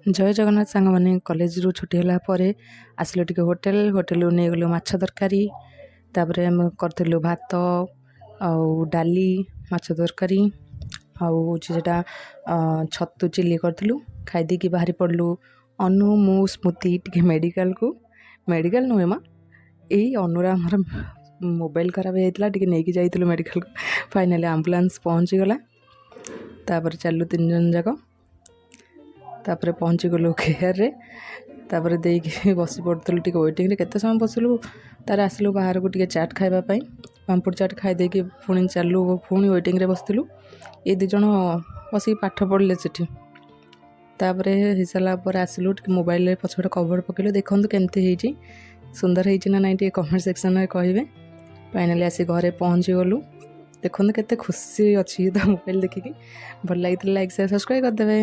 ଜୟ ଜଗନ୍ନାଥ ସାଙ୍ଗମାନେ। କଲେଜରୁ ଛୁଟି ହେଲା ପରେ ଆସିଲୁ ଟିକେ ହୋଟେଲ। ହୋଟେଲରୁ ନେଇଗଲୁ ମାଛ ତରକାରୀ। ତାପରେ ଆମେ କରିଥିଲୁ ଭାତ ଆଉ ଡାଲି, ମାଛ ତରକାରୀ ଆଉ ହେଉଛି ସେଇଟା ଛତୁ ଚିଲି କରିଥିଲୁ। ଖାଇଦେଇକି ବାହାରି ପଡ଼ିଲୁ ଅନୁ, ମୁଁ, ସ୍ମୃତି ଟିକେ ମେଡ଼ିକାଲକୁ। ମେଡ଼ିକାଲ ନୁହେଁ ମା, ଏଇ ଅନୁର ଆମର ମୋବାଇଲ ଖରାପ ହେଇଯାଇଥିଲା, ଟିକେ ନେଇକି ଯାଇଥିଲୁ ମେଡ଼ିକାଲକୁ। ଫାଇନାଲି ଆମ୍ବୁଲାନ୍ସ ପହଞ୍ଚିଗଲା। ତାପରେ ଚାଲିଲୁ ତିନି ଜଣ ଯାକ। ତାପରେ ପହଞ୍ଚିଗଲୁ କେୟାରରେ। ତାପରେ ଦେଇକି ବସି ପଡ଼ୁଥିଲୁ ଟିକେ ୱେଟିଂରେ। କେତେ ସମୟ ବସିଲୁ। ତାରେ ଆସିଲୁ ବାହାରକୁ ଟିକେ ଚାଟ୍ ଖାଇବା ପାଇଁ। ପାମ୍ପୁଡ଼ି ଚାଟ୍ ଖାଇ ଦେଇକି ପୁଣି ଚାଲିଲୁ, ପୁଣି ୱେଟିଂରେ ବସିଥିଲୁ। ଏ ଦୁଇ ଜଣ ବସିକି ପାଠ ପଢ଼ିଲେ ସେଠି। ତାପରେ ହେଇସାରିଲା ପରେ ଆସିଲୁ ଟିକେ ମୋବାଇଲରେ ପଛପଟେ କଭର୍ ପକେଇଲୁ। ଦେଖନ୍ତୁ କେମିତି ହେଇଛି, ସୁନ୍ଦର ହେଇଛି ନା ନାଇଁ, ଟିକେ କମେଣ୍ଟ ସେକ୍ସନରେ କହିବେ। ଫାଇନାଲି ଆସି ଘରେ ପହଞ୍ଚିଗଲୁ। ଦେଖନ୍ତୁ କେତେ ଖୁସି ଅଛି ତା ମୋବାଇଲ ଦେଖିକି। ଭଲ ଲାଗିଥିଲେ ଲାଇକ୍, ସେୟାର, ସବସ୍କ୍ରାଇବ୍ କରିଦେବେ।